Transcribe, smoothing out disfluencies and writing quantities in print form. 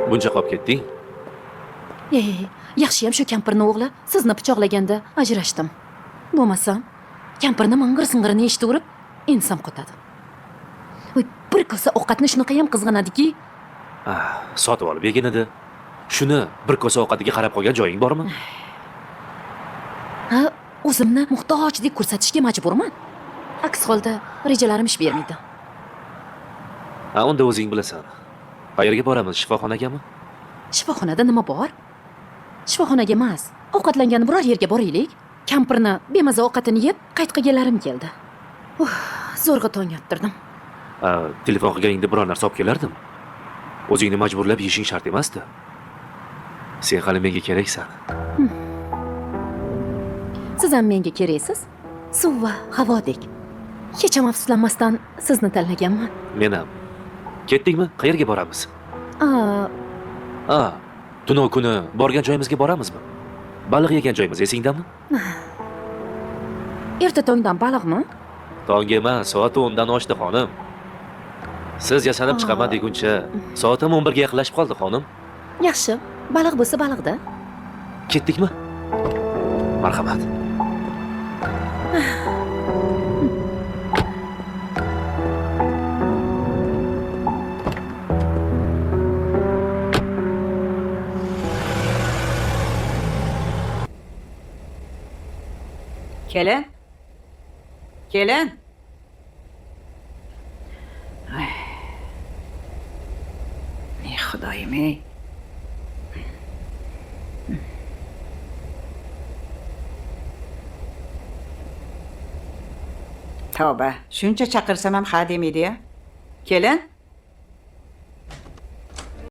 Buncha qolib ketding. Ey, yaxshiyam shu kampirni o'g'li sizni pichoqlaganda ajrashdim. Bo'lmasam, kampirni ming'ir-sing'irini eshitaverib, ensam qotadi. Voy, bir kosa ovqatni shunaqayam qizg'anadiki. Ah, sotib olib yegin edi. Shuni bir kosa ovqatiga qarab qolgan joying bormi? Ha, o'zimni muhtojdek ko'rsatishga majburman. Aks holda rejalarim ish bermaydi. Ha, unda o'zing bilasan. Qayerga boramiz? Shifoxonagami? Shifoxonada nima bor? Shifoxonaga emas, ovqatlangan biror yerga boraylik. Kampirni bemaza ovqatini yeb, qayt qilganlarim keldi. Uf, zo'rg'a tong ottirdim. Ha, telefon qilganingda biror narsa olib kelardim. O'zingni majburlab yeyishing shart emasdi. Sen hali menga keraksan. Siz ham menga keraksiz. Suv va havodek. Hech ham afsuslanmasdan sizni tanlaganman. Men ham. Ketdikmi? Qayerga boramiz? Aa, A, tunov kuni borgan joyimizga boramizmi? Baliq yegan joyimiz esingdami? Erta tongdan baliqmi? Tong emas, soat 10 dan oshdi, xonim. Siz yasanib chiqaman deguncha soatim 11 ga yaqinlashib qoldi, xonim. Yaxshi, baliq bo'lsa baliqda. Ketdikmi? Marhamat. Kelin. Kelin. Ay. Ey xudoyim, ey. Tavba, shuncha chaqirsam ham ha demaydi ya. Kelin.